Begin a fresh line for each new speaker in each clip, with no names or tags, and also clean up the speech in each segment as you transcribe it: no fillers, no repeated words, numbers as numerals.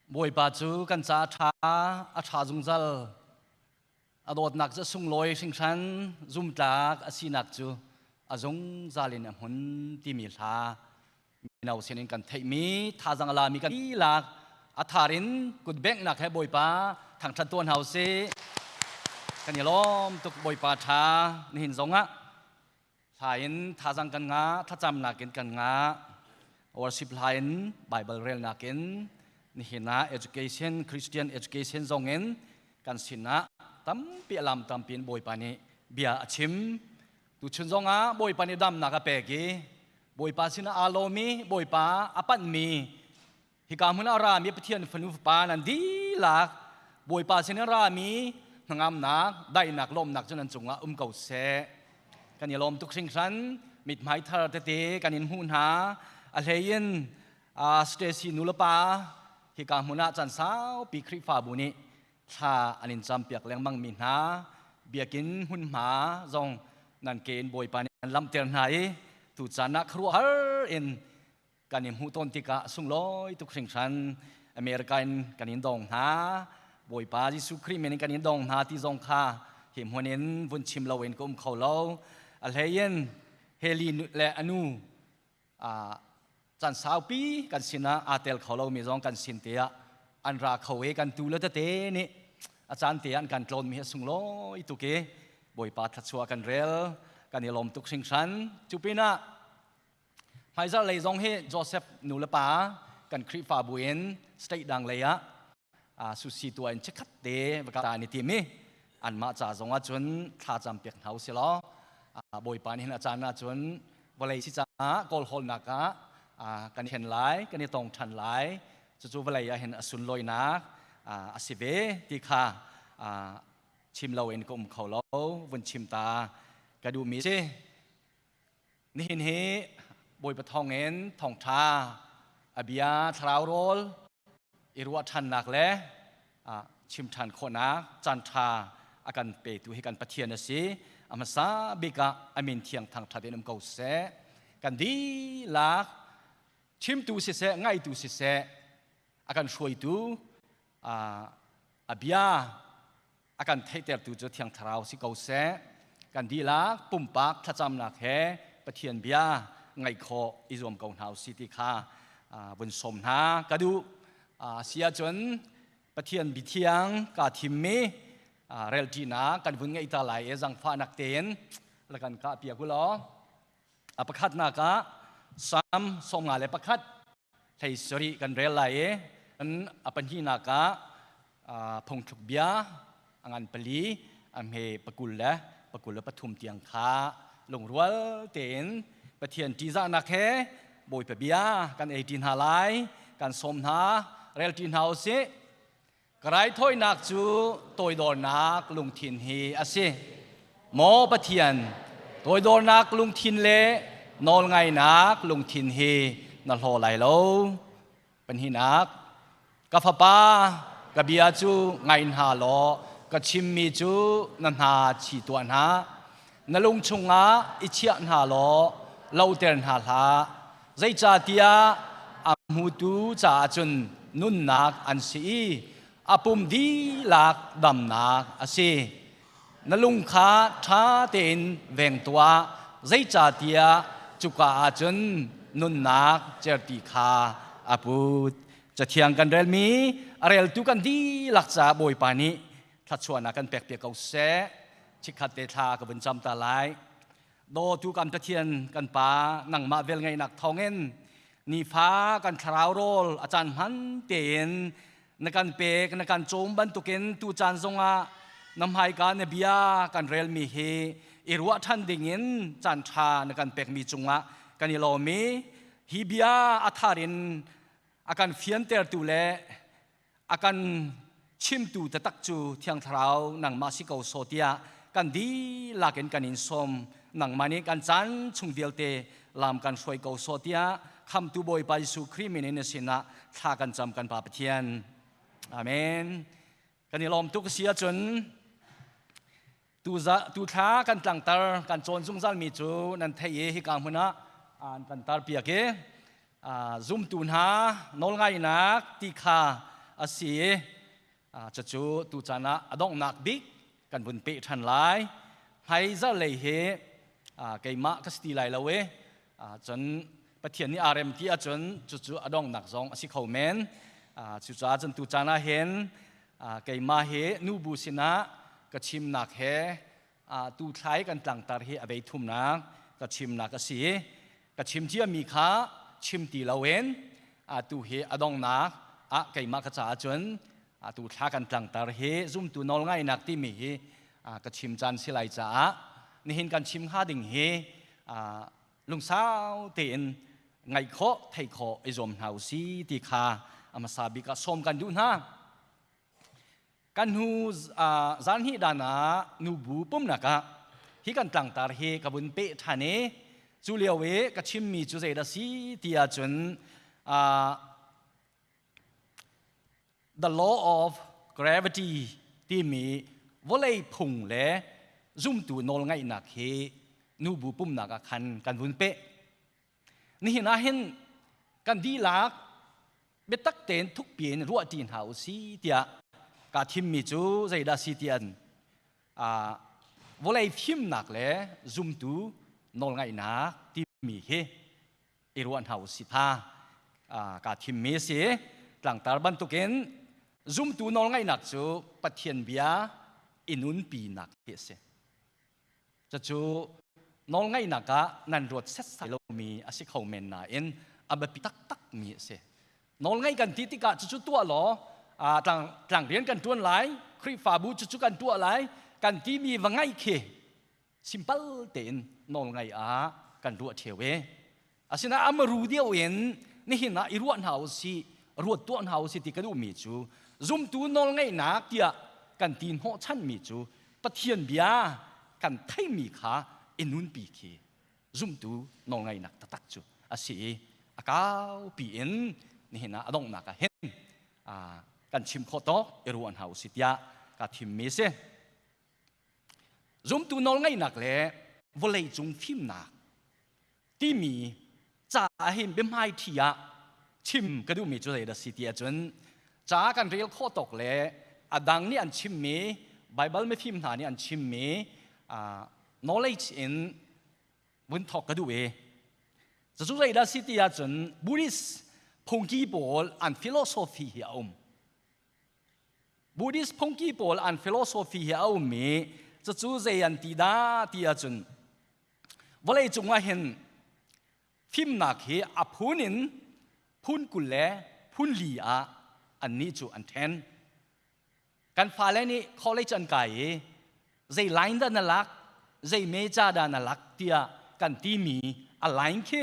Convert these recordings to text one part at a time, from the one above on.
Bawipa cu kan ca ṭha a ṭha zungzal. A dawtnak cu a sunglawi hringhran, zumtlak a sinak cu a zungzal in a hmun timi hla mino sinin kan theihmi thazang a lami kan lak a thar in kutbenghnak he Bawipa thangṭhat tuah hna usih. Kan i lawm tuk. Bawipa ṭha. Nihin zongah hla in thazang kan ngah, thlacamnak in kan ngah, worship hla in, Bible relnak in, nihin ah education, Christian education zong in kan sinah tampi alam tampi in Bawipa nih bia a chim. Tuchun zongah Bawipa nih damnak a pek i Bawipa sinah aa lawmi, Bawipa a panhmi, hika hmun ah rami Pathian fanu fapa nan dihlak Bawipa sin in rami hnangamnak, daihnak, lawmnak cu nan cungah um ko seh. Kan i lawm tuk hringhran. Mithmai thar tete kan in hmuh hna. A hlei in Stacy nulepa hika hmun ah caan saupi Khrihfabu nih thla an in campiak lengmang mi hna, biakinn hmunhma zong nan ke in Bawipa nih an lamter hna i tu caan ah khuaruahhar in kan i hmuh tawn tikah sunglawi tuk hringhran. America in kan in dong hna, Bawipa Jesuh Khrih min in kan in dong hna ti zong kha hi hmun in vun chim lo in ka um kho lo. A hlei in Heli le anu caan saupi kan sinah aa tel kho lomi zong kan sin te ah an ra kho i kan tu le tete nih a caan te an kan tlawnmi hi a sunglawi tuk i Bawipa thluachuah kan rel, kan i lawm tuk hringhran. Cu pinah hmaizarh lei zong hi Joseph nu le pa kan Khrihfabu in state dang lei ah susi tuah in chikkhat te va ta ni tim i anmah ca zong ah cun thla cam piak hna usih law Bawipa nih hin a caan ah cun vawlei si caah kawlhawlnak ah kan hen lai, kan i tong ṭhan lai. Cucu vawlei ah hin a sunlawinak a si ve ti kha chim loin ka um kho lo, vun chim ta ka duhmi si. Nihin hi Bawipa thawngin thawngṭha a bia thlarau rawl i ruah ṭhannak le chim ṭhan khawhnak caanṭha a kan petu hi kan Pathian a si. A hmasa bik ah a min thiang thangṭhat in um ko seh. Kan dihlak chimtu siseh, ngaitu siseh, a kan hruaitu, a bia a kan theihtertu cu Thiang Thlarau si ko seh. Kan dihlak pumpak thlacamnak he Pathian bia ngaih khawh i zuam ko hna usih ti kha vun sawm hna ka duh. Si ahcun Pathian biathiang kaa thimmi relṭinak kan vun ngeih ta lai i zangfahnak tein la kan kah piak u law. A pakhatnak ah Salm 51 hlei sarih kan rel lai i a pahnihnak ah phungthluk bia a ngan pali a hme pakul le 23 tiang kha lungrual tein Pathian ṭihzahnak he Bawipa bia kan ei ṭi hna lai. Kan sawm hna, rel ṭi hna usih. Ka raithawinak cu toidornak lungthin hi a si. Maw Pathian, toidornak lungthin le nawlngainak lungthin hi na hlaw lai lo. Pahnihnak, ka fapa, ka bia cu ngai hna law ka chimmi cu na hna chi tuah hna. Na lung chungah i chiah hna law loter hna hlah. Zeicahtiah a hmutu caah cun nunnak an si i a pum dihlak damnak a si. Na lung kha ṭha tein veng tuah, zeicahtiah cuka ah cun nunnak cerhti kha a put. Cathiang kan relmi a reltu kan dihlak caah Bawipa nih thluachuahnak kan pekpiak ko seh. Chikkhat te thla ka vun cam ta lai. Dawtu kan Pathian, kan Pa, nangmah velngeihnak thawngin nifa kan thlarau rawl a caan hman tein na kan pek, na kan cawm bantukin tu caan zongah na hmaika na bia kan relmi hi i ruah ṭhan dingin caan ṭha na kan pekmi cungah kan i lawm i hi bia a thar in a kan fiantertu le a kan chimtu taktak cu Thiang Thlarau nangmah si ko sawh tiah kan dihlak in kan in sawm. Nangmah nih kan caan chung vialte lam kan hruai ko sawh tiah khamtu Bawipa Jesuh Khrih min in na sinah thla kan cam, kan Pa Pathian. Amen. Kan i lawm tuk si ahcun tu thla kan tlangtar kan cawn zungzal mi cu nan theih i hika hmun ah an kan tar piak i zumtu hna nawlngainak ti kha. a si i cucu tuchan ah a donghnak bik kan vun peh ṭhan lai. Hmaizarh lei hi keimah ka si ti lai lo i cun Pathian nih aa rem ti ahcun cucu a donghnak zong a si kho men. Cucaah cun tuchan ah hin keimah hi nubu sinah ka chimnak he tu thlai kan tlangtar hi a vei thumnak ka chimnak a si. Ka chim ciami kha chim ti loin tu hi a donghnak ah keimah ka caah cun tu thla kan tlangtar hi zumtu nawlngaihnak timi hi ka chim caan si lai caah nihin kan chim hnga ding hi lungsau tein ngaih khawh theih khawh i zuam hna u si ti kha a hmasa bik ah sawm kan duh hna. Kan hnu zan hnih dan ah nubu pumnak ah hi kan tlangtar hi ka vun peh ṭhan i cu lio i ka chimmi cu zeidah si ti ahcun the law of gravity timi vawlei phung le zumtu nawlngaihnak hi nubu pumnak ah khan kan vun peh. Nihin ah hin kan dihlak biatak tein thukpi in ruahṭi hna u si tiah kaa thimmi cu zeidah si ti an vawlei fimnak le zumtu nawlngaihnak timi hi i ruah hna u si tha kaa thimmi a si. Tlangtar bantukin zumtu nawlngaihnak cu Pathian bia i nunpinak hi a si. Cucu nawlngaihnak ah nan ruat setsai lomi a si kho men nain a biapi taktakmi a si. Nawlngaih kan ti tikah cucu tuah law tlang, tlangrian kan ṭuan lai, Khrihfabu cucu kan tuah lai, kan timi va ngaih khi simpal tein nawlngaih ah kan ruah ṭheo i asinain a maru deuh in nihin ah i ruah hna u sih, ruat tuah hna u sih ti ka duhmi cu zumtu nawlngaihnak tiah kan ti hnawhchanmi cu Pathian bia kan theimi kha i nunpi khi zumtu nawlngaihnak taktak cu a si i a kaupi in nihin ah a donghnak ah hin kan chim khawh tawk i ruah hna u sih tiah kaa thimmi a si. Zumtu nawlngaihnak le vawleicung fimnak timi ca ah hin biahmaiṭhi ah chim ka duhmi cu zeidah si ti ahcun ca kan rel khawh tawk le a dang nih an chimmi Baibal mifim hna nih an chimmi knowledge in vun thawk ka duh i cucu zeidah si ti ahcun Buddhist phungki pawl an philosophy hi a um. Buddhist phungki pawl an philosophy hi a um i cucu zei an ti dah ti ahcun vawlei cung ah hin fimnak hi a phun in phun 20 le phun li ah annih cu an ṭhen. Kan fale nih college an kai i zei line dah na lak, zei meja dah na lak tiah kan timi a line khi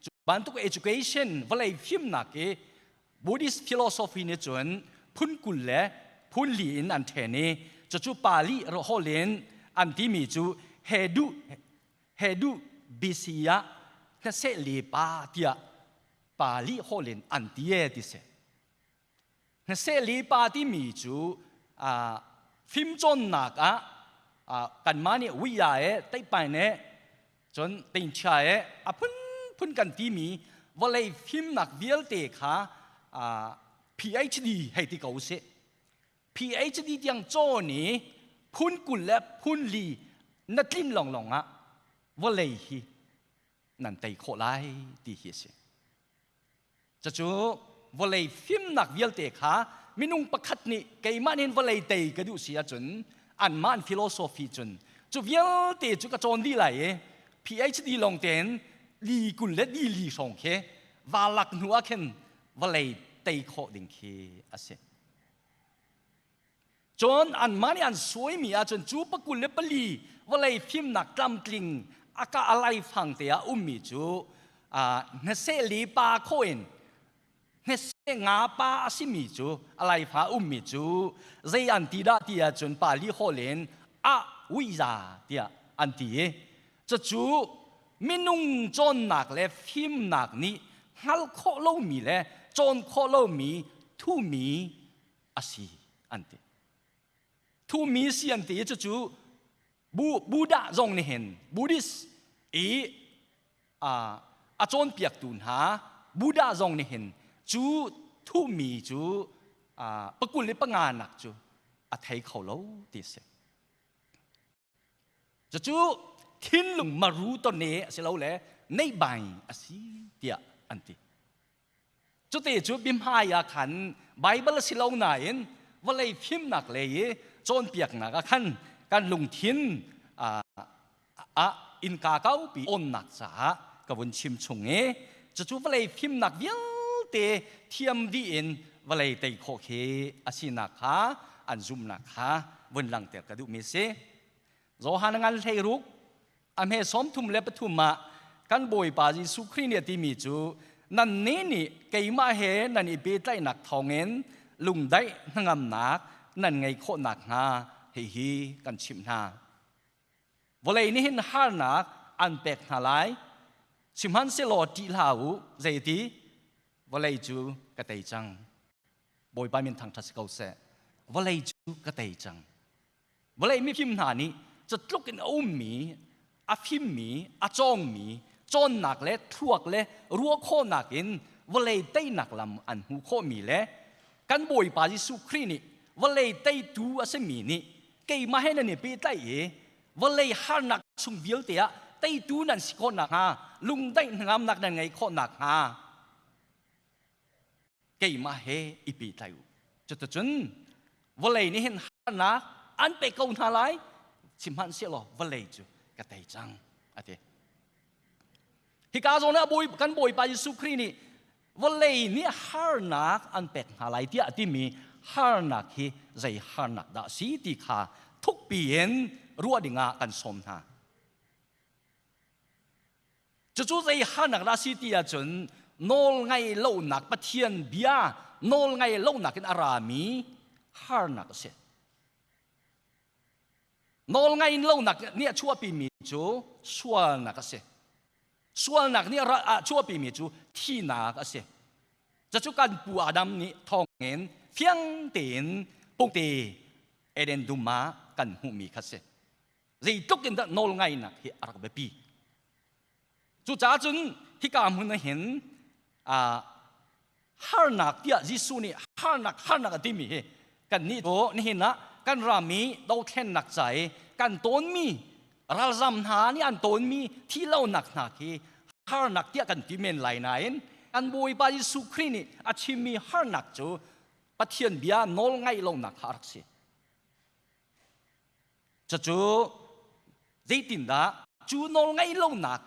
cu bantuk education vawlei fimnak i Buddhist philosophy nih cun phun 20 le phun li in an ṭhen i cucu Pali holh in an timi cu he duh he duh BC ah hnaseh le pa tiah Pali holh in an ti e ti si. Hnaseh le pa timi cu fimcawnnak ah kanmah nih wia e teipai ne cun tingchia e a phunphun kan timi vawlei fimnak vialte kha PhD hei ti ko usih. PhD tiang cawn i phun 20 le phun li na tlin lawnglawng ah vawlei hi nan tei khawh lai ti hi a si. Cucu vawlei fimnak vialte kha minung pakhat nih keimah nih vawlei tei ka duh si ahcun anmah an philosophy cun cu vialte cu ka cawn dih lai i PhD lawng tein li 20 le di li hrawng khi va lak hnu ah khin vawlei tei khawh ding khi a si. Cun anmah nih an suaimi ahcun cu pakul le pali vawlei fimnak tlamtling a ka a laifang te ah ummi cu hnaseh li pa khawh in hnaseh nga pa a simi cu a laifa ummi cu zei an ti dah ti ahcun Pali holh in a uiza tiah an ti i cucu minung cawnnak le fimnak nih hngalh khawh lomi le cawn khawh lomi thumi a si an ti. Thumi si an ti i cucu Buddha zong nih hin Buddhist i a cawnpiaktu hna Buddha zong nih hin cu thumi cu Pakul le panga nak cu a thei kho lo ti si. Cucu thinlung maru ton ne a si lo le neih bai a si tiah an ti. Cute cu bimhai ah khan Bible a si lo nain vawlei fimnak lei i cawnpiaknak ah khan kan lungthin ah innka kaupi onnak caah ka vun chim chung i cucu vawlei fimnak vialte thiam dih in vawlei tei khawh khi a sinak kha an zumhnak kha vun langhter ka duhmi si. Johan ngan 16 a hme 33 ah kan Bawipa Jesuh Khrih nih a timi cu nannih nih keimah he nan i pehtlaihnak thawngin lungdaih hnangamnak nan ngei khawh nakhnga hihi kan chimh hna. Vawlei nih hin harnak an pek hna lai, sihmanhsehlaw ṭih hlah u, zeiti vawlei cu ka tei cang. Bawipa min thangṭhat si ko seh. Vawlei cu ka tei cang. Vawlei mifim hna nih catluk in a ummi, a fimmi, a cawngmi, cawnnak le thluak le ruah khawhnak in vawlei teinak lam an hmu khawhmi le kan Bawipa Jesuh Khrih nih vawlei teitu a simi nih keimah he nan i pehtlaih i vawlei harnak chung vialte ah teitu nan si khawh nakhnga lungdaih hnangamnak nan ngeih khawh nakhnga keimah he i pehtlai u. Cuticun vawlei nih hin harnak an pe ko hna lai, sihmanhsehlaw vawlei cu ka tei cang, a ti. Hika zawn ah kan Bawipa Jesuh Khrih nih vawlei nih harnak an pek hna lai tiah a timi harnak hi zei harnak dah si ti kha thukpi in ruah dingah kan sawm hna. Cucu zei harnak dah si ti ahcun nawl ngai lonak Pathian bia nawl ngai lonak in a rami harnak a si. Nawl ngai lonak nih a chuahpimi cu sualnak a si. Sualnak nih a chuahpimi cu thihnak a si. Cucu kan pu Adam nih thawngin fiang tein pungte Eden dum ah kan hmuhmi kha si. Zeitluk in dah nawl ngainak hi a rak biapi. Cucaah cun hika hmun ah hin harnak tiah Jesuh nih harnak harnak a timi hi kannih cu nihin ah kan ram i dothlennak ca i kan tawnmi ralzam hna nih an tawnmi thihlonak hna khi harnak tiah kan ti men lai nain kan Bawipa Jesuh Khrih nih a chimmi harnak cu Pathian bia nawl ngaih lonak kha a rak si. Cucu zeitindah cu nawl ngaih lonak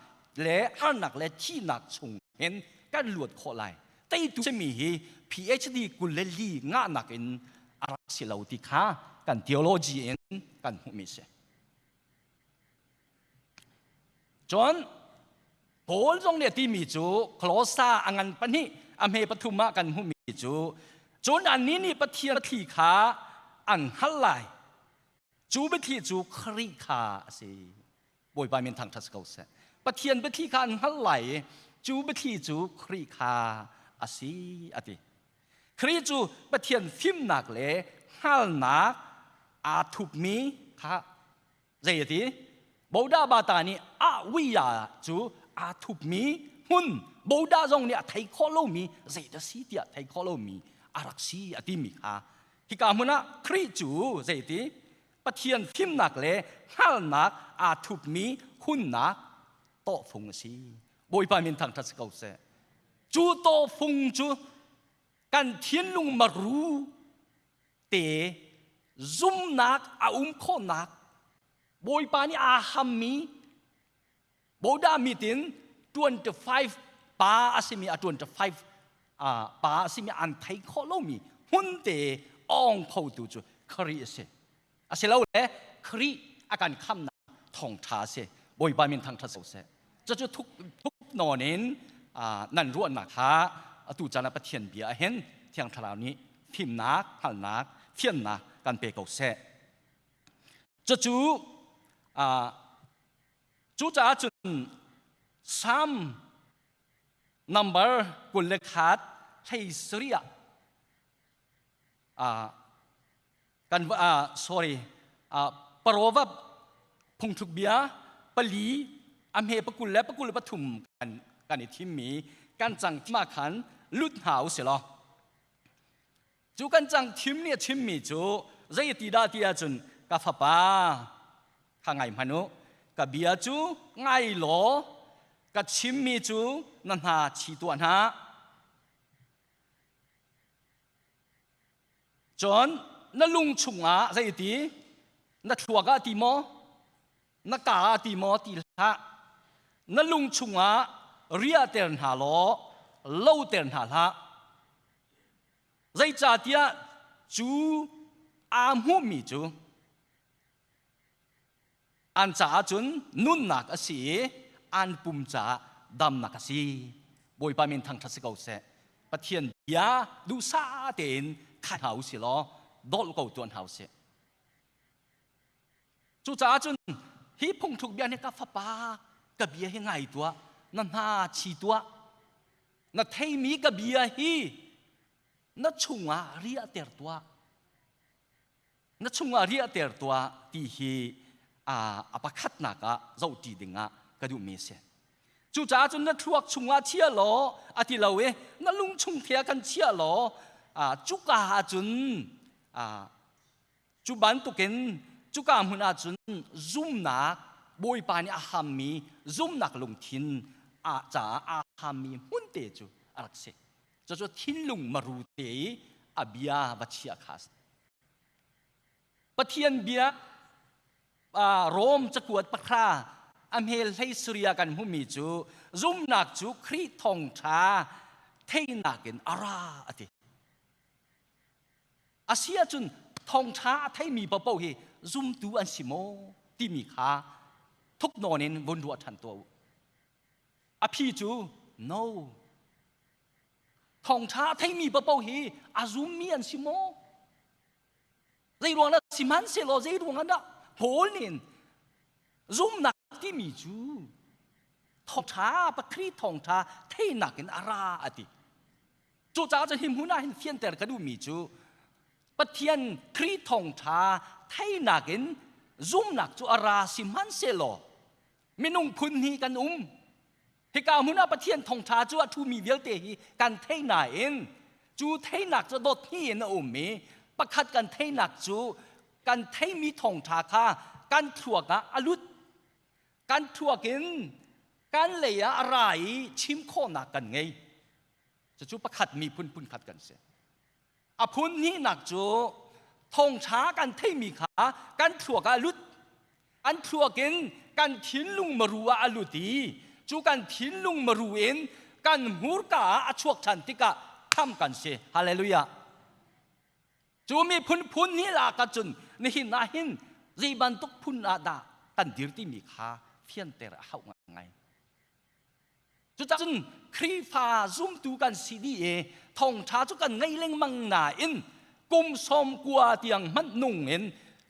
le harnak le thihnak chung hin kan luat khawh lai? Teitu simi hi PhD 24 ngahnak in a rak si lo ti kha kan theology in kan hmuhmi si. Cun Paul zong nih a timi cu Kolosa a ngan pahnih a hme pathum ah kan hmuhmi cu cun annih nih Pathian thli kha an hngalh lai. Cu biathli cu Khrih kha a si. Bawipa min thangṭhat si ko seh. Pathian biathli kha an hngalh lai i cu biathli cu Khrih kha a si a ti. Khrih cu Pathian fimnak le hngalnak aa thupmi kha zei a ti? Boda bata nih a uia cu aa thupmi hmun Boda zong nih a thei khawh lomi zei dah si tiah thei khawh lomi a rak si a timi kha hika hmun ah Khrih cu zei ti Pathian fimnak le hngalnak aa thupmi hunnak tawhfung a si. Bawipa min thangṭhat si ko seh. Cu tawhfung cu kan thinlung maru te zumnak a um khawhnak Bawipa nih aa hammi Boda mitin 25 pa a simi a 25 pa a simi an thei khawh lomi hmun te ong khotu cu Khrih a si. Asilole Khrih a kan khamnak thawngṭha a si. Bawipa min thangṭhat seh. Cucu thuk thuk nawn in nan ruahnak kha atu caan ah Pathian bia ah hin Thiang Thlarau nih fimnak, hngalhnak, fiannak kan pe ko seh. Cucu cucaah cun Psalm number 21 37 ah kan sorry Proverb phungthluk bia pali a hme pakul le pakul pathum kan kan i thimmi kan cang ma khan lut hna u si law. Cu kan cang thim nih a chimmi cu zei ti dah ti ahcun ka fapa kha ngai hmanh u, ka bia cu ngai law ka chimmi cu na hna chi tuah hna. Cun na lung chungah zei ti na thluak ah ti maw na ka ah ti maw ti hlah, na lung chungah riahter hna law loter hna hlah. Zeicahtiah cu aa hmuhmi cu an caah cun nunnak a si i an pum caah damnak a si. Bawipa min thangṭhat si ko seh. Pathian bia duhsah tein khat hna u si law dolh ko tuan hna u sih. Cucaah cun hi phungthluk bia nih ka fapa ka bia hi ngai tuah, na hna chi tuah, na theimi ka bia hi na chungah riahter tuah, na chungah riahter tuah ti hi a pakhatnak ah zohṭi dingah ka duhmi a si. Cucaah cun na thluak chungah chia law a ti lo i na lung chung thea kan chia law cuka ah cun cu bantukin cuka hmun ah cun zumnak Bawipa nih a hammi zumnak lungthin a caah a hammi hmun te cu a rak si. Cucu thinlung maru te i a bia va chiah kha a si. Pathian bia Rom cakuat 10 a hmel hlei Syria kan hmumi cu zumnak cu Khrih thawngṭha theinak in a ra a ti. A si ahcun thawngṭha a theimi paohpaoh hi zumtu an si maw timi kha thuk nawn in vun ruah ṭhan tuah u. A phi cu no. Thawngṭha a theimi paohpaoh hi a zummi an si maw? Zei ruang dah sihmanhsehlaw zei ruang dah Paul nih zumnak timi cu thawngṭha Khrih thawngṭha theinak in a ra a ti. Cucaah cun hi hmun ah hin fianter ka duhmi cu Pathian Khrih thawngṭha theinak in zumnak cu a ra sihmanhsehlaw minung phun hi kan um. Hika hmun ah Pathian thawngṭha cu a ṭhumi vialte hi kan thei nain cu theinak cu dot hnih in a um i pakhat kan theinak cu kan theimi thawngṭha kha kan thluak ah a lut. Kan thluak in kan lei ah a ra i chim khawhnak kan ngei. Cucu pakhat miphun phunkhat kan si. A phun hnihnak cu thawngṭha kan theimi kha kan thluak ah a lut. An thluak in kan thinlung maru ah a lut i cu kan thinlung maru in kan hmurka ah a chuak ṭhan tikah kham kan si. Hallelujah. Cu miphun phun hnih lak ahcun nihin ah hin zei bantuk phun ah dah kan dir timi kha fianter a hauh ngai. Cucun Khrihfa zumtu kan si dih i thawngṭha cu kan ngei lengmang nain kum 90 tiang hmanh nung in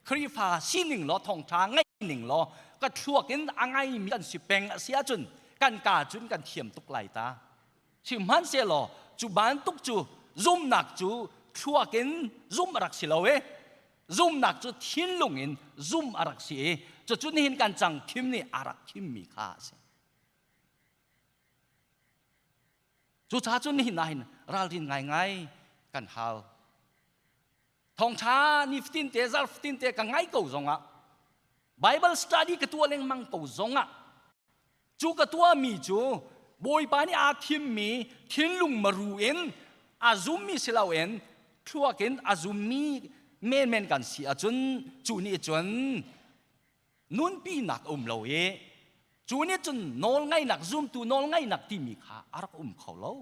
Khrihfa sining law thawngṭha ngeih ning law ka thluak in a ngaimi kan si peng a si ahcun kan ka cun kan thiam tuk lai ta. Sihmanhsehlaw cu bantuk cu zumnak cu thluak in zum a rak si lo i zumnak cu thinlung in zum a rak si i cucu nihin kan cang thim nih a rak thimmi kha a si. Cucaah cun nihin ah hin ralrin ngaingai kan hau. Thawngṭha nifatin te zarhfatin te ka ngai ko zongah Bible study ka tuah lengmang ko zongah cu ka tuahmi cu Bawipa nih aa thimmi thinlung maru in a zummi si loin thluak in a zummi menmen kan si ahcun cu nih cun nunpinak a um lo i cu nih cun nawlngaihnak zumtu nawlngaihnak timi kha a rak um kho lo.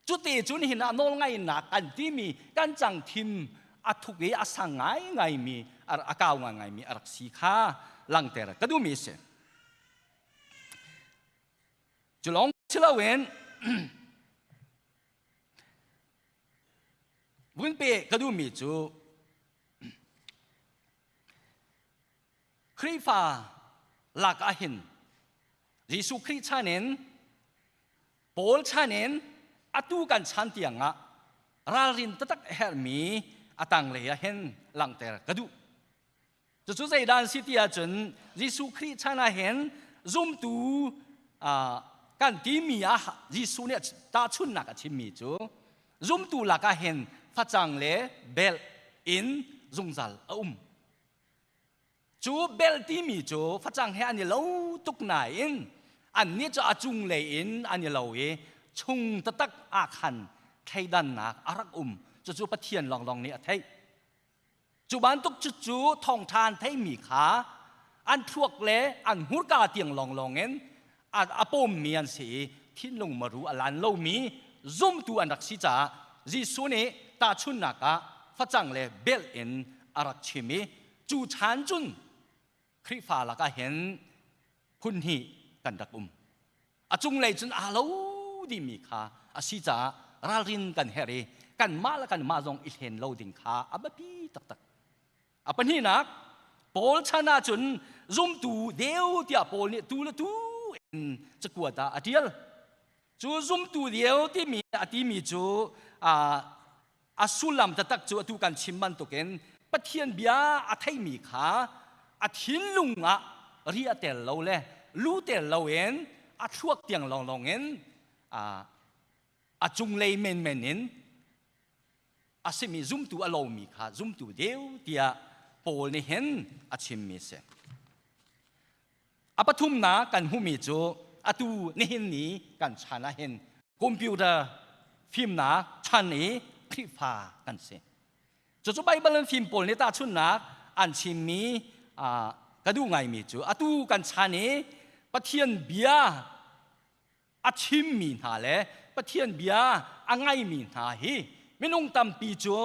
Cute cun hin ah nawlngaihnak an timi kan cang thim a thuk i a sang ngaingaimi a kau ngaingaimi a rak si kha langter ka duhmi a si. Cu lawng si loin vun pe ka duhmi cu Khrihfa lak ah hin Jesuh Khrih chan in Paul chan in atu kan chan tiang ah ralrin taktak a herhmi a tanglei ah hin langhter ka duh. Cucu zeidah an si ti ahcun Jesuh Khrih chan ah hin zumtu kan timi ah Jesuh nih tahchunhnak a chimmi cu zumtu lakah hin facang le bel in zungzal a um. Cu bel timi cu facang he an i lo tuk nain annih cu a cunglei in an i lo i chung taktak ah khan thleidannak a rak um. Cucu Pathian lawnglawng nih a theih. Cu bantuk cucu thawngṭha an theimi kha an thluak le an hmurka tiang lawnglawng in a pawmmi an si i thinlung maru a lan lomi zumtu an rak si caah Jesuh nih tahchunhnak ah facang le belh in a rak chim i cu chan cun Khrihfa lakah hin phun hnih kan rak um. A cunglei cun aa lo dihmi kha a si caah ralrin kan herh i kanmah le kanmah zong i hlen lo ding kha a biapi taktak. A pahnihnak, Paul chan ahcun zumtu deu tiah Paul nih tu le tu in cakuat ah a ṭial. Cu zumtu deu timi a timi cu a sullam taktak cu atu kan chim bantukin Pathian bia a theimi kha a thinlung ah ri a tel lo le lu tel loin a thluak tiang lawnglawng in a cunglei menmen in a simi zumtu a lomi kha zumtu deu tiah Paul nih hin a chimmi a si. A pathumnak kan hmuhmi cu atu nihin ni kan chan ah hin computer fimnak chan i Khrihfa kan si. Cucu Baibal an fim pawl nih tahchunhnak an chimmi ka duh ngaimi cu atu kan chan i Pathian bia a chimmi hna le Pathian bia a ngaimi hna hi minung tampi cu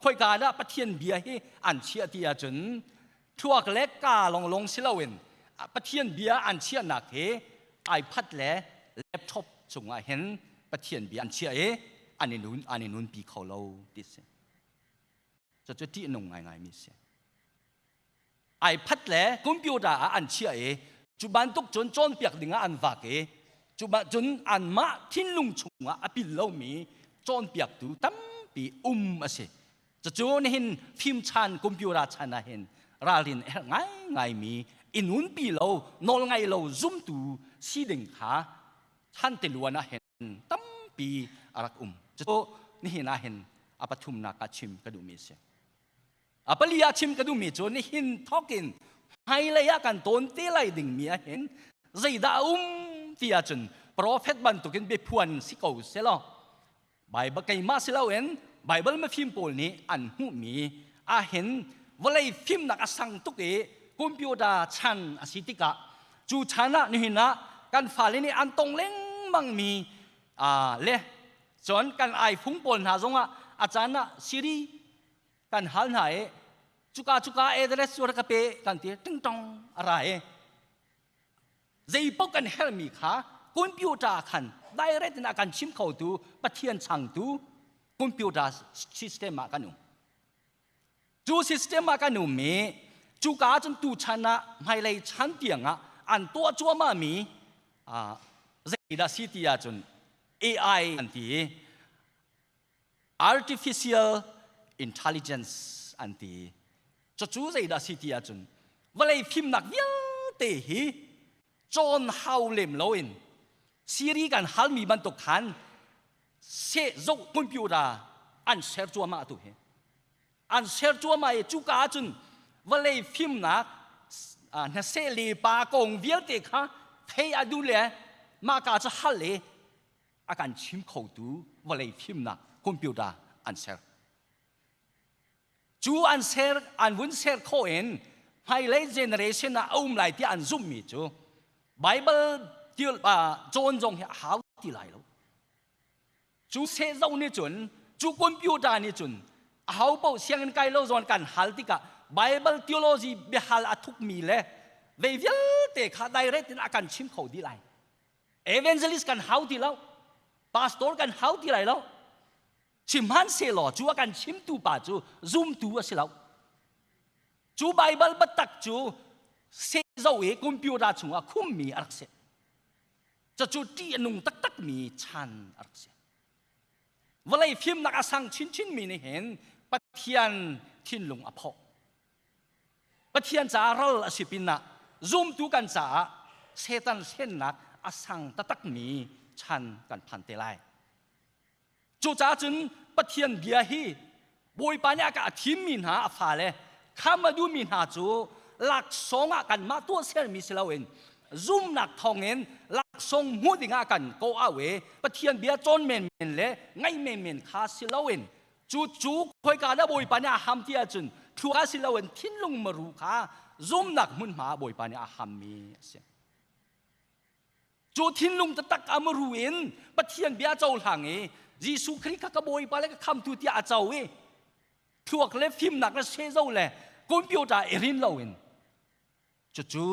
khoika dah Pathian bia hi an chiah ti ahcun thluak le ka longlong si loin Pathian bia an chiahnak hi iPad le laptop cungah hin Pathian bia an chiah i an i nun an i nunpi kho lo ti si. Cucu ṭihnung ngaingaimi si. iPad le computer ah an chiah i cu bantuk cun cawnpiak dingah an vak i cu cun anmah thinlung chungah a pil lomi cawnpiaktu tampi um a si. Cucu nihin fimchan computer chan ah hin ralrin a herh ngaingaimi i nunpi lo nawlngai lo zumtu si ding kha chan tiluan ah hin tampi a rak um. Cucu nihin ah hin a pathumnak ah chim ka duhmi a si. A pali ah chim ka duhmi cu nihin thawkin hmailei ah kan tawn te lai dingmi ah hin zeidah a um ti ahcun profet bantukin biaphuan si ko selaw Bible keimah si loin Bible mafim pawl nih an hmuhmi ahhin vawlei fimnak a sang tuk i computer chan a si tikah cu chan ah nihin ah kan fale nih an tong lengmang mi le cun kan iPhone pawl hna zongah a caan ah Siri kan hal hna i cuka cuka address cu rak ka pe kan ti tingtong a ra i zeipaoh kan herhmi kha computer khan direct in a kan chim khotu Pathian changtu computer system ah kan um cu system ah kan um i cuka cun tu chan ah hmailei chan tiang ah an tuah cuahmah mi zeidah si ti ahcun AI an ti i artificial intelligence an ti. Cucu zeidah si ti ahcun vawlei fimnak vialte hi cawn hau lem loin Siri kan halmi bantuk khan seh zoh computer an ser cuahmah tu hi. An ser cuahmah i cuka ahcun vawlei fimnak hnaseh le pa kong vialte kha thei a duh le mah ka cu hal i a kan chim khotu vawlei fimnak computer an ser. Cu an ser an vun ser khawh in hmailei generation ah a um lai tiah an zumhmi cu Bible til cawn zong hi a hau ti lai lo. Cu sehzo nih cun cu computer nih cun a hau paoh sianginn kai lo zawn kan hal tikah Bible theology biahal a thukmi le vei vialte kha direct in a kan chim kho dih lai. Evangelist kan hau ti lo. Pastor kan hau ti lai lo. Sihmanhsehlaw cu a kan chimtu pa cu zumtu a si lo. Cu Bible biatak cu sehzo i computer chungah khummi a rak si. Cucu ṭih a nung taktakmi chan a rak si. Vawlei fimnak a sang chinchinmi nih hin Pathian thinlung a phawh. Pathian caah ral a si pinah zumtu kan caah Satan hlennak a sang taktakmi chan kan phan te lai. Cucaah cun Pathian bia hi Bawipa nih a ka thimmi hna a fale kham a duhmi hna cu laksawng ah kanmah tuahsermi si loin zumnak thawngin laksawng hmuh dingah kan kawh au i Pathian bia cawn menmen le ngaih menmen kha si loin cu cu khoika dah Bawipa nih a ham ti ahcun thluak si loin thinlung maru kha zumnak hmunhma ah Bawipa nih a hammi a si. Cu thinlung taktak a maru in Pathian bia cohlang i Jesuh Khrih kha ka Bawipa le ka khamtu tiah a co i thluak le fimnak le sezo le computer i rin loin cucu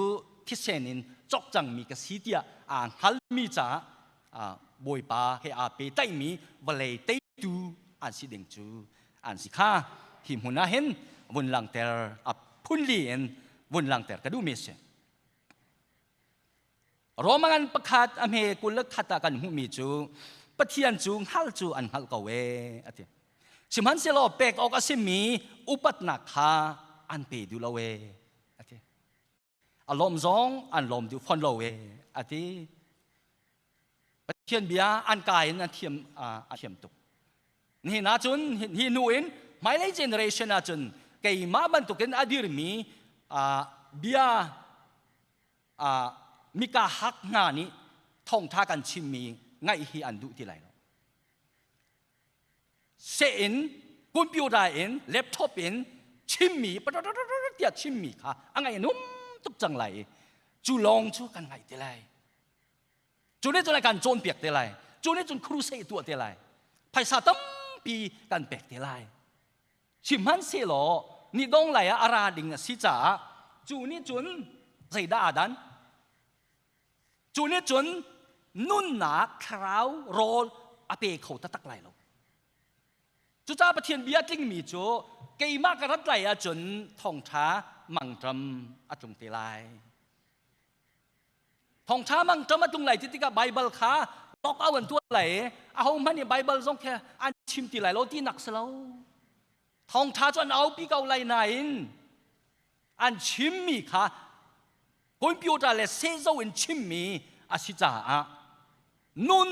thisen in cawk cangmi ka si tiah aa hngalmi caah Bawipa he aa pehtlaihmi vawlei teitu an si ding cu an si kha hi hmun ah hin vun langter a phunli in vun langter ka duhmi a si. Roman pakhat a hme kul le khat ah kan hmuhmi cu Pathian cu hngal cu an hngalh ko ee a ti. Sihmanhsehlaw pek awk a simi upatnak kha an pe duh lo ee a ti. A lawm zong an lawm duh fawn lo ee a ti. Pathian bia an ka in an thiam a thiam tuk. Nihin ahcun hi hnu in hmailei generation ahcun keimah bantukin a dirmi bia mika hak hna nih thawngtha kan chimmi ngaih hi an duh ti lai lo. Seh in computer in laptop in chimmi tiah chimmi kha a ngaih num tuk cang lai i cu lawng cu kan ngaih te lai. Cu nih cun kan cawnpiak te lai. Cu nih cun crusade tuah te lai. Phaisa tampi kan pek te lai. Sihmanhsehlaw ni dong lai ah a ra ding a si caah cu nih cun zeidah aa dan? Cu nih cun nunnak thlarau rawl a pe kho taktak lai lo. Cucaah Pathian bia tlingmi cu keimah ka rat lai ahcun thawngṭha mangṭam a tlung te lai. Thawngṭha mangṭam a tlung lai ti tikah Baibal kha lock out an tuah lai i ahohmanh nih Baibal zong khi an chim ti lai lo tinak si lo. Thawngṭha cu an aupi ko lai nain an chimmi kha computer le sehzo in chimmi a si caah nun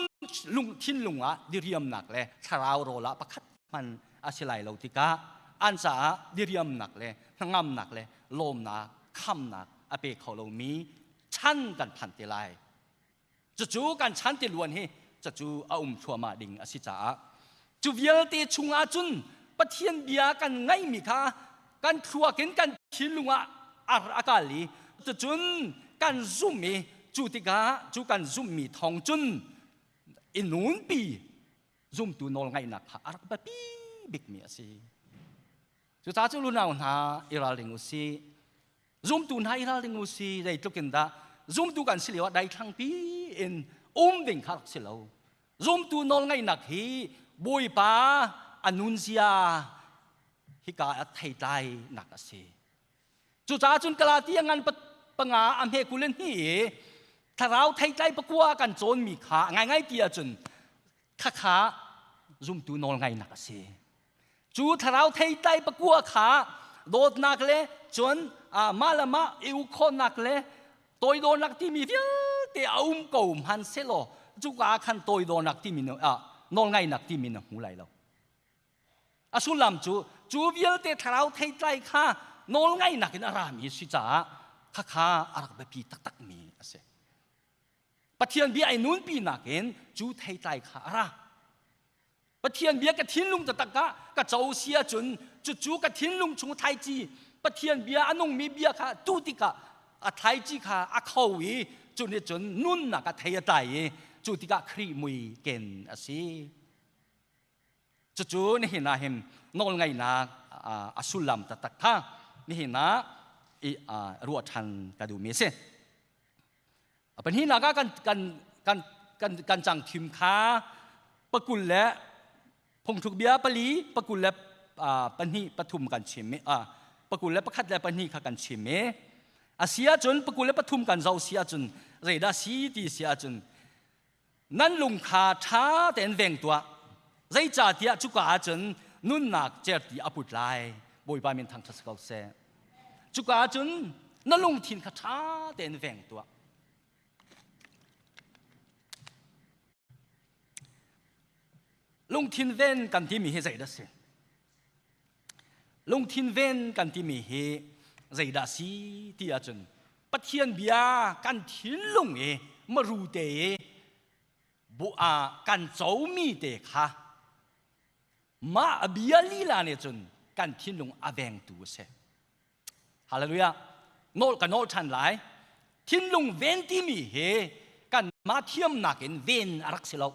lung thinlung ah diriamnak le thlarau rawl ah pakhat hman a si lai lo tikah an caah diriamnak le hnangamnak le lawmnak khamnak a pe kho lomi chan kan phan te lai. Cucu kan chan te luan hi cucu a um thluahmah ding a si caah cu vialte chungah cun Pathian bia kan ngaihmi kha kan thluak in kan thinlung ah a kal i cucun kan zumh i cu tikah cu kan zumhmi thawng cun i nunpi zumtu nawlngaihnak kha a rak biapi bikmi a si. Cucaah cu lunau hna i ralring u sih. Zumtu hna i ralring u sih. Zeitluk in dah zumtu kan si lio ah daithlangpi in um ding kha rak si lo. Zumtu nawlngaihnak hi Bawipa a nunzia hika a theitlai nak a si. Cucaah cun Galatia ngan panga a hme kul in hi i thlarau theitlai pakua kan cawnmi kha ngaingai ti ahcun khakha zumtu nawlngaihnak a si. Cu thlarau theitlai pakua kha dawtnak le cun mah le mah i uk khawhnak le toidornak timi vialte a um ko hmanhsehlaw cuka ah khan toidornak timi nawlngaihnak timi na hmu lai lo. A sullam cu cu vialte thlarau theitlai kha nawlngaihnak in a rami si caah khakha a rak biapi taktakmi a si. Pathian bia ai nunpi nakin cu theitlai kha a ra. Pathian bia ka thinlung taktak ah ka co si ahcun cucu ka thinlung chung thlaici Pathian bia a nungmi bia kha tu tikah a thlaici kha a kho i cu nih cun nunnak a thei a tlai i cu tikah Khrih mui ken a si. Cucu nihin ah hin nawlngaihnak a sullam taktak kha nihin ah i ruah ṭhan ka duhmi a si. Pahnihnak ah kan kan kan kan kan cang thim kha pakul le phungthluk bia pali pakul le pahnih pathum kan chim i pakul le pakhat le pahnih kha kan chim i a si ahcun pakul le pathum kan zoh si ahcun zeidah si ti si ahcun nan lung kha ṭha tein veng tuah zeicahtiah cuka ahcun nunnak certi a put lai Bawipa min thangṭhat si ko seh cuka ahcun na lungthin kha ṭha tein veng tuah lungthin ven kan timi hi zeidah si? Lungthin ven kan timi hi zeidah si ti ahcun Pathian bia kan thinlung i maru te i bu ah kan comi te kha mah a bia lila nih cun kan thinlung a vengtu a si. Hallelujah. Nawl ka nawl ṭhan lai. Thinlung ven timi hi kan mah thiamnak in ven a rak si lo.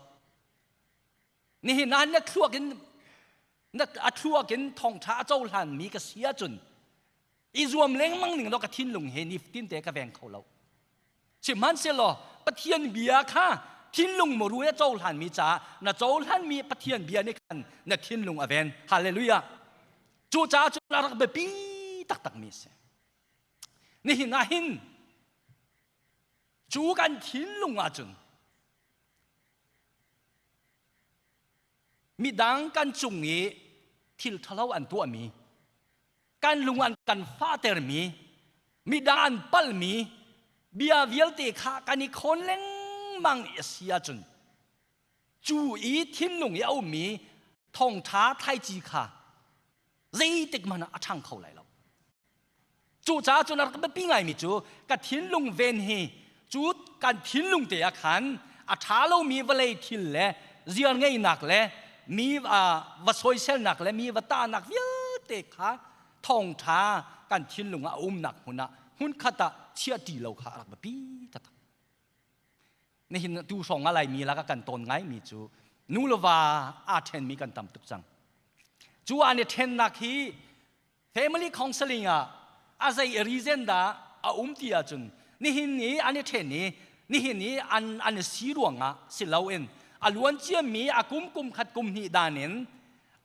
Nihin ah na thluak in na a thluak in thawngṭha a cohlan mi ka si ahcun i zuam lengmang ning law ka thinlung he nifatin te ka veng kho lo. Sihmanhsehlaw Pathian bia kha thinlung muru na cohlan mi caah na cohlan mi Pathian bia nih khan na thinlung a ven. Hallelujah. Cucaah cun a rak biapi taktak mi a si. Nihin ah hin cu kan thinlung ahcun midang kan cung i thil ṭhalo an tuahmi kan lung an kan fahtermi midang an palmi bia vialte kha kan i khawn lengmang a si ahcun cu i thinlung i a ummi thawngṭha thlaici kha zeitik hmanh ah a ṭhang kho lai lo. Cucaah cun a rak biapi ngaimi cu ka thinlung ven hi cu kan thinlung te ah khan a ṭha lomi vawlei thil le ziar ngeinak le mi va soiselnak le mi va tahnak vialte kha thawngṭha kan thinlung ah a umnak hmun ah hmunkhat ah chiah ṭi lo kha a rak biapi taktak. Nihin tu hrawng ah Laimi lak ah kan tawn ngaimi cu nu le va aa ṭhenmi kan tam tuk cang. Cu an i ṭhennak hi family counseling ah a zei reason dah a um ti ahcun nihin ni an i ṭhen i nihin i an an i si ruangah si loin a luan ciami a kum kum khat kum hnih dan in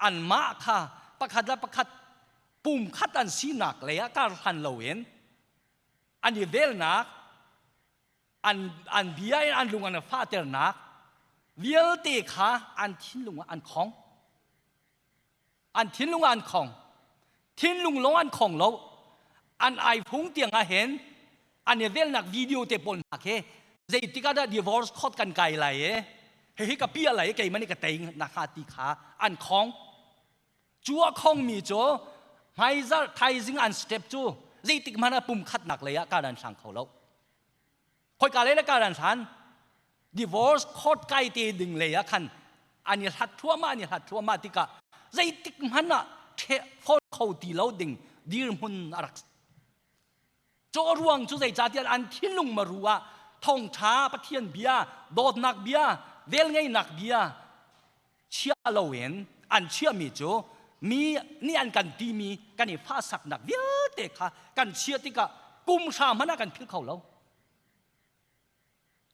anmah kha pakhat le pakhat pum khat an sinak lei ah kar hlan loin an i velnak an an bia in an lung an fahternak vialte kha an thinlung ah an khong. An thinlung ah an khong. Thinlung lawng an khong lo. An iPhone tiang ah hin an i velnak video te pawl hna khi zeitik ah dah divorce court kan kai lai e hihi ka pia lai keimah nih ka tei na kha ti kha an khong. Cu a khong mi cu hmaizarh thaizing an step cu zeitik hmanh ah pum khatnak lei ah kar an hlang kho lo. Khoika lei le kar an hlan divorce court kai te ding lei ah khan an i hlat thluahmah an i hlat thluahmah tikah zeitik hmanh ah phone kho ti lo ding dirhmun a rak caw ruang cu zeicahtiah an thinlung maru ah thawngṭha Pathian bia dawtnak bia velngeihnak bia chia loin an chiahmi cu mi nih an kan timi kan i fahsaknak vialte kha kan chiah tikah kum hra hmanh ah kan philh kho lo.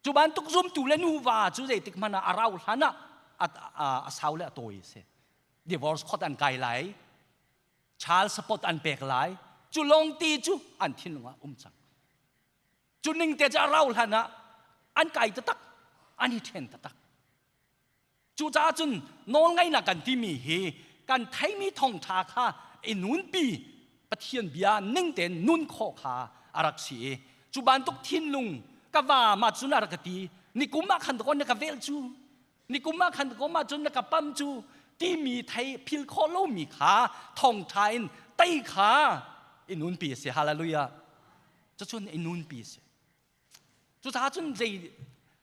Cu bantuk zumtu le nuva cu zeitik hmanh ah a rau hlan ah a sau le a tawi a si. Divorce court an kai lai, child support an pek lai, cu lawng ti cu an thinlung ah um cang. Cu ning te cu a rau hlan ah an kai taktak, an i ṭhen taktak. Cucaah cun nawlngaihnak kan timi hi kan theimi thawngṭha kha i nunpi Pathian bia ning tein nun khawh kha a rak si i cu bantuk thinlung ka va ma cun a rak ka ti nikum ah khan dakaw na ka vel cu nikum ah khan dakaw ma cun na ka pam cu timi thei phil khawh lomi kha thawngṭha in tei kha i nunpi a si hallelujah cucun i nunpi a si Cucaah cun zei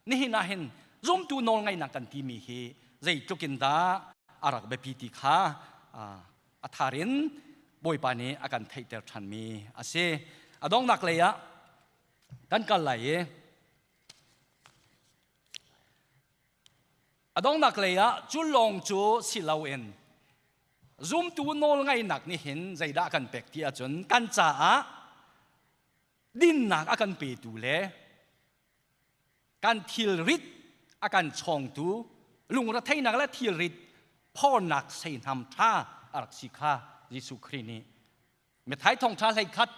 nihin ah hin zumtu nawlngaihnak kan timi hi zeitluk in dah a rak biapi ti kha a thar in Bawipa nih a kan theihter ṭhanmi a si. A donghnak lei ah kan kal lai i a donghnak lei ah cu lawng cu si loin zumtu nawlngaihnak nih hin zeidah kan pek ti ahcun kan caah dinnak a kan petu le kan thilrit a kan chawngtu lungretheihnak le thilrit phornak seihnam ṭha a rak si kha Jesuh Khrih nih Mithai thawngṭha hlei khat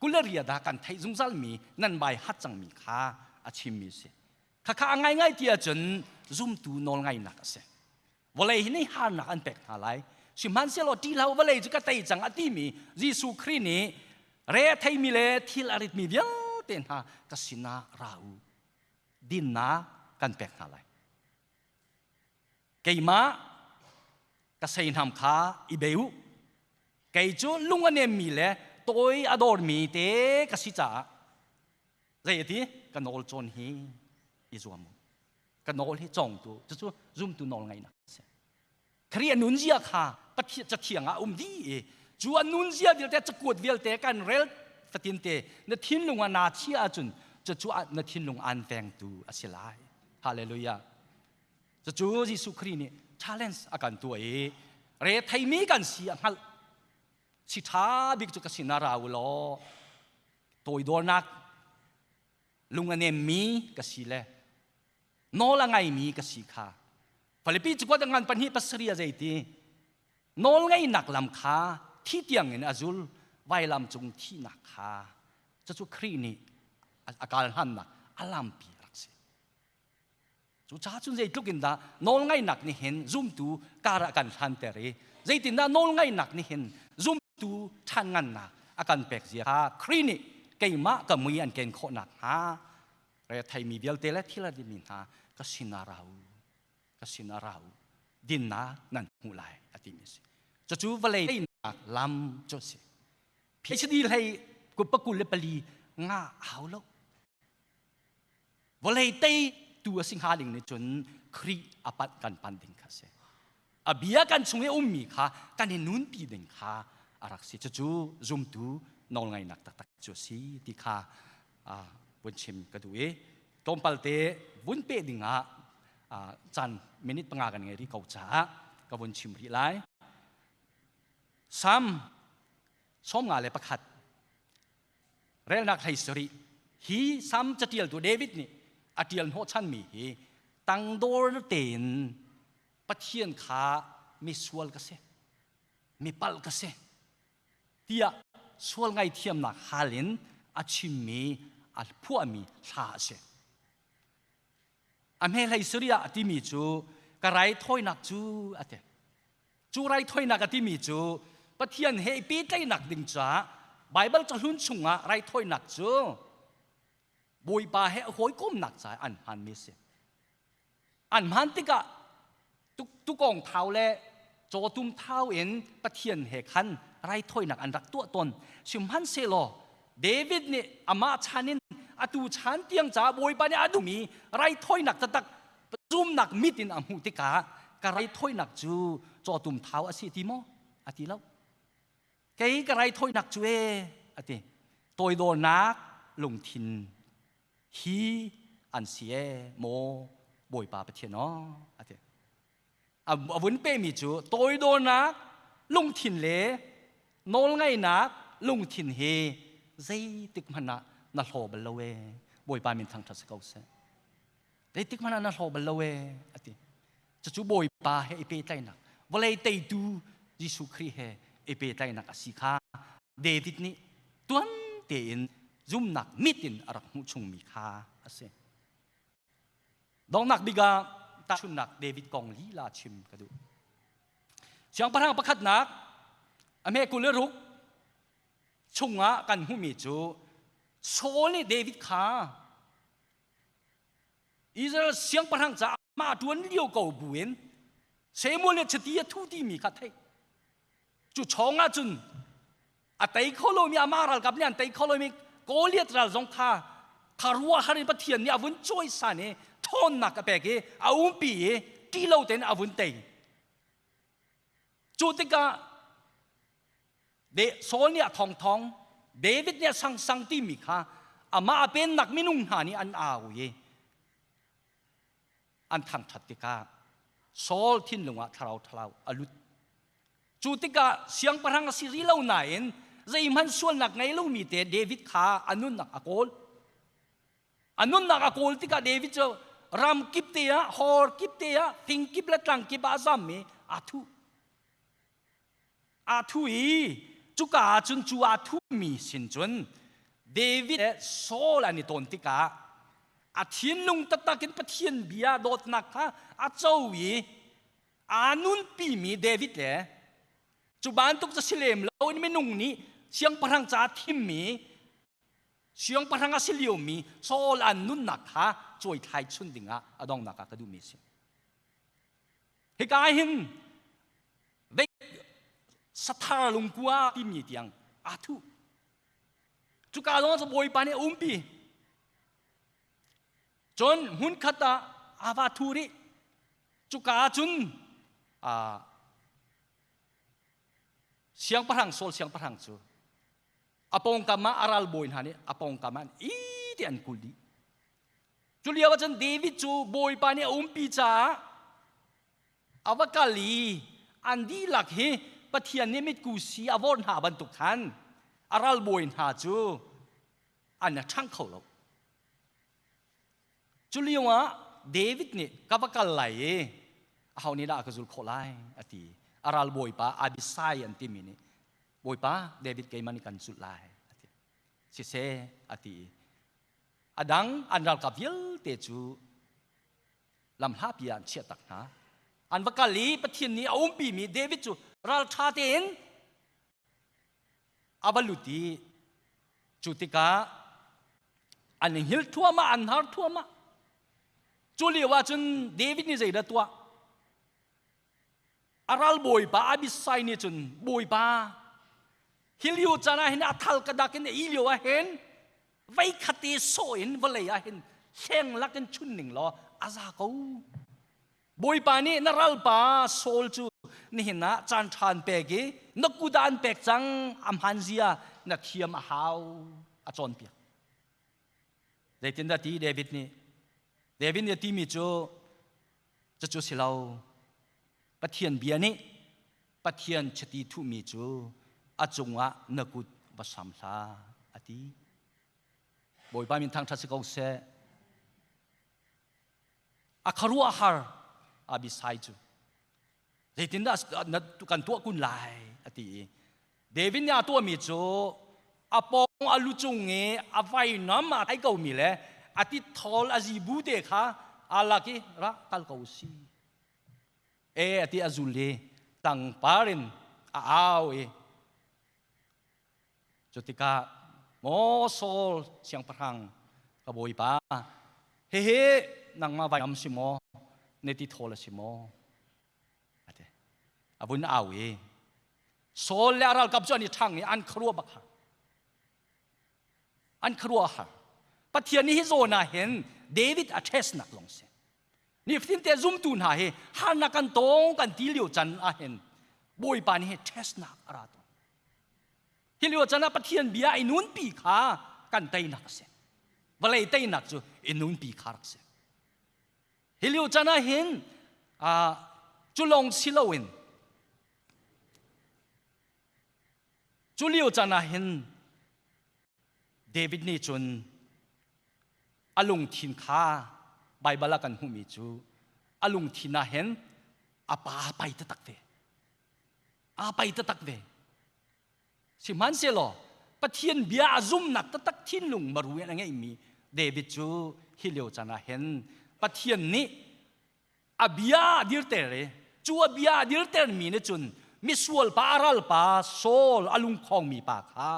28 ah kan theih zungzalmi nan bai hat cangmi kha a chimmi a si. Khakha a ngaingai ti ahcun zumtu nawlngaihnak a si. Vawlei hi nih harnak an pek hna lai. Sihmanhsehlaw ṭih hlah u, vawlei cu ka tei cang a timi Jesuh Khrih nih re a theimi le thil a ritmi vialte hna ka sinah ra u. Dinnak kan pek hna lai. Keimah ka seihnam kha i bei u. Kei cu lung a nemmi le tawi a dawrmi te ka si caah zei a ti ka nawl cawn hi i zuam u. Ka nawl hi cawngtu cucu zumtu nawl ngaihnak a si. Khrih a nunzia kha Pathian cathiang ah a um dih i cu a nunzia vialte cakuat vialte kan rel fatin te na thinlung ah naa chia ahcun cucu na thinlung aan vengtu a si lai. Hallelujah. Cucu Jesuh Khrih nih challenge a kan tuah i re theimi kan si a hngalh. Si ṭha bik cu ka sinah ra u law toidornak lung a nemmi ka si le nawl a ngaimi ka si kha Filipi cakuat a ngan pahnih pasarih a zeiti nawl ngeihnak lam kha thi tiang in a zul vailam cung thihnak kha cucu Khrih nih a kal hlannak a lampi a rak si. Cucaah cun zeitluk in dah nawlngaihnak nih hin zumtu kar ah kan hlanter i zeitindah nawlngaihnak nih hin zumtu ṭhan ngannak a kan pek zia kha Khrih nih keimah ka mui an ken khawh nakhnga re theimi vialte le thil a dimi hna ka sinah ra u ka sinah ra u dinnak nan hmuh lai a timi a si. Cucu vawlei teinak lam cu a si. PhD hlei 24 nga hau lo. Vawlei tei tu a si hnga ding nih cun Khrih a panh kan panh ding kha a si. A bia kan chung i ummi kha kan i nunpi ding kha a rak si. Cucu zumtu nawlngaihnak taktak cu a si ti kha vun chim ka duh i tlawmpal te vun peh ding ah caan minute panga kan ngei rih ko caah ka vun chim rih lai. Sam 51 relnak hlei sarih hi Sam catialtu David nih a ṭial hnawhchanmi hi tangdor tein Pathian kha misual ka si mipalh ka si tiah sual ngaithiamnak hal in a chimmi a phuahmi hla a si. A hme hlei sarih ah a timi cu ka raithawinak cu a ti. Cu raithawinak a timi cu Pathian he i pehtlaihnak ding caah Baibal cahlun chungah raithawinak cu Bawipa he hawikomnak caah an hmanmi a si. An hman tikah tukawng thau le cawtum thau in Pathian he khan raithawinak an rak tuah tawn. Sihmanhsehlaw David nih amah chan in atu chan tiang caah Bawipa nih a duhmi raithawinak taktak zumnak mit in a hmuh tikah ka raithawinak cu cawtum thau a si ti maw? A ti lo. Kei ka raithawinak cu e a ti. Toidornak lungthin hi an si e maw Bawipa Pathian aw a ti. A vun pemi cu toidornak lungthin le nawlngaihnak lungthin hi zeitik hmanh ah na hlaw bal lo e Bawipa min thangṭhat si ko seh. Zeitik hmanh ah na hlaw bal lo e a ti. Cucu Bawipa he i pehtlaihnak vawlei teitu Jesuh Khrih he i pehtlaihnak a si kha David nih tuan tein zumnak mit in a rak hmuh chungmi kha a si. Donghnak bik ah tahchunhnak David kong lila chim ka duh. Siangpahrang pakhatnak a hme 26 chungah kan hmuhmi cu Saul nih David kha Israel siangpahrang caah mah ṭuan lio ko buin Samuel nih chiti a thu timi kha theih. Cu chawng ah cun a tei kho lomi amah ralkap nih an tei kho lomi Goliath ral zong kha kharuahhar in Pathian nih a vun cawisan i ṭhawnnak a pek i a umpi i ṭih lo tein a vun tei. Cu tikah Saul nih a thongthong David nih a sangsang timi kha amah a pennak minung hna nih an au i an thangṭhat tikah Saul thinlung ah thlarau ṭhalo a lut. Cu tikah siangpahrang a si rih lo nain zeihmanh sualnak ngei lomi te David kha a nunnak a kawl. A nunnak a kawl tikah David cu ram kip te ah, hor kip te ah, fing kip le tlang kip ah a zam i aa thuh. Aa thu i cuka ah cun cu aa thumi sin cun David le Saul an i tawn tikah a thinlung taktak in Pathian bia dawtnak kha a co i aa nunpimi David le cu bantuk cu si lem lo in minung nih siangpahrang ca thimmi siangpahrang a si liomi Saul an nunnak kha cuaithlai chun dingah a donghnak ah ka duhmi a si. Hika hin. Sathar lungkua timi tiang aa thuh. Cuka zong cu Bawipa nih a umpi. Cun hmunkhat ah aa va thu rih. Cuka ah cun siangpahrang Saul siangpahrang cu a pawngkam ah a ralbawi hna nih a pawngkam ah an i ti an kul dih. Cu lio ah cun David cu Bawipa nih a umpi caah a va kal i an dihlak hi Pathian nih mitku si a vorh hna bantuk khan a ralbawi hna cu an ṭhang kho lo. Cu lio ah David nih ka va kal lai i aho nih dah ka zul khawh lai a ti. A ralbawipa Abisai an timi nih Bawipa David keimah nih kan zulh lai a ti. Siseh a ti i a dang an ralkap vialte cu lamhlapi ah an chiah tak hna. An va kal i Pathian nih a umpimi David cu ralṭha tein a va lut i cu tikah an i hngilh thuahmah, an har thuahmah. Cu lio ah cun David nih zeidah tuah? A ralbawipa Abishai nih cun Bawipa hi lio caan ah hin a thal ka dak in a i lio ah hin vei khat i sawh in vawlei ah hin hleng lak in chun ning law a za ko. Bawipa nih na ralpa Saul cu nihin ah caan ṭha an pek i na kut ah an pek cang a hmaan zia na thiam a hau a cawnpiak. Zeitindah ti David nih? David nih a timi cu Cucu si lo. Pathian bia nih Pathian chiti thuhmi cu a cungah na kut va sam hlah a ti. Bawipa min thangṭhat si ko seh. A khuaruahhar Abisai cu zeitindah na kan tuah kun lai a ti i David nih a tuahmi cu a pawng a lu cung i a vainam a ai komi le a tithawl a zibu te kha aa lak i ra kal ko si e a ti a zul i tangpar in a au i cu tikah maw Saul siangpahrang ka bawipa hihi nangmah vainam si maw na tithawl a si maw a vun au i Saul le a ralkap cu an i ṭhang i an khuaruah bak har. An khuaruah har. Pathian nih hi zawn ah hin David a test nak zong si. Nifatin te zumtu hna hi harnak kan tong kan ti lio can ah hin Bawipa nih hi test nak a ra tawn. Hi lio can ah Pathian bia i nunpi kha kan teinak a si. Vawlei teinak cu i nunpi kha rak si. Hi lio can ah hin cu lawng si loin Cu lio caan ah hin David nih cun a lungthin kha Baibal ah kan hmuhmi cu a lungthin ah hin a pa pai taktak ve. Aa pai taktak ve. Sihmanhsehlaw Pathian bia a zumnak taktak thinlung maru in a ngeihmi David cu hi lio caan ah hin Pathian nih a bia a dirter i cu a bia a dirtermi nih cun misual pa a ral pa Saul a lungkhawngmi pa kha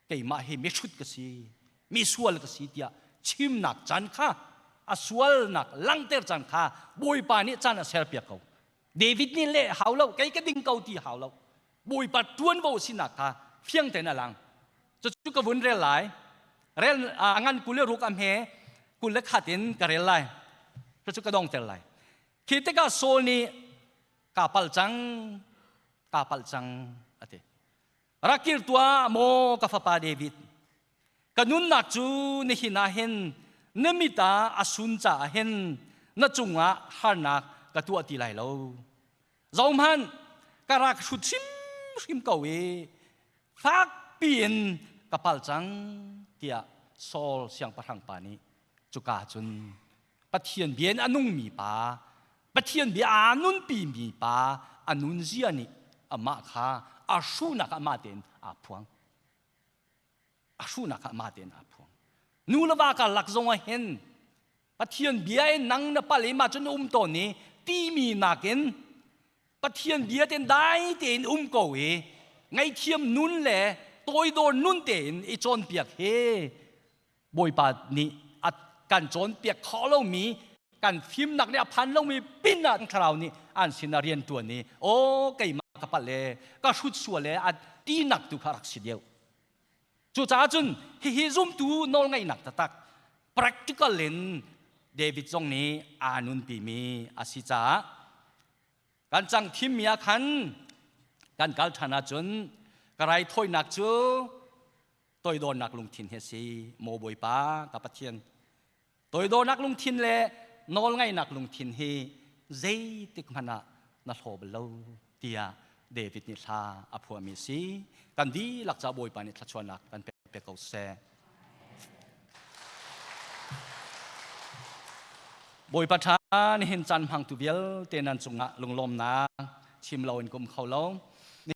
keimah hi mihrut ka si misual ka si tiah chimnak caan kha a sualnak langhter caan kha Bawipa nih caan a serpiak ko David nih leh hau lo kei ka ding ko ti hau lo Bawipa ṭuanvo sinak kha fiang tein a lang cucu ka vun rel lai rel a ngan 26 a hme 21 in ka rel lai cucu ka dongter lai khi tikah Saul nih ka palh cang ka palh cang a ti rak kir tuah maw ka fapa David ka nunnak cu nihin ah hin na mit ah a sun caah hin na cungah harnak ka tuah ti lai lo Zohhmanh, ka rak hrut hrimhrim ko i fakpi in ka pal cang tiah Saul siangpahrang pa nih cuka cun Pathian bia in a nungmi pa, Pathian bia aa nunpimi pa a nunzia nih amah kha a hruhnak ah amah tein aa phuang. A hruhnak ah amah tein aa phuang. Nu le va karlak zong ah hin Pathian bia in nang na pal i mah cu na um tawn i timi nakin Pathian bia tein dai tein um ko i ngaihthiam nun le toidor nun tein i cawnpiak hi Bawipa nih a kan cawnpiak khawh lomi kan fimnak nih a phan lomi pin ah thlarau nih an sinah rian ṭuan i aw keimah ka palh le ka hrut sual le a tinak tu kha rak si deuh. Cucaah cun hihi zumtu nawlngaihnak taktak practical in David zong nih aa nunpimi a si caah kan cang thimmi ah khan kan kal ṭhan ahcun ka raithawinak cu toidornak lungthin hi a si. Maw Bawipa ka Pathian, toidornak lungthin le nawlngaihnak lungthin hi zeitik hmanh ah na hlaw bal lo tiah David nih hla a phuahmi a si. Kan dihlak ca Bawipa nih thluachuahnak kan pek ko seh. Bawipa ṭha nihin caan hmangtu vialte nan cungah lunglawmnak chim loin kum kho lo.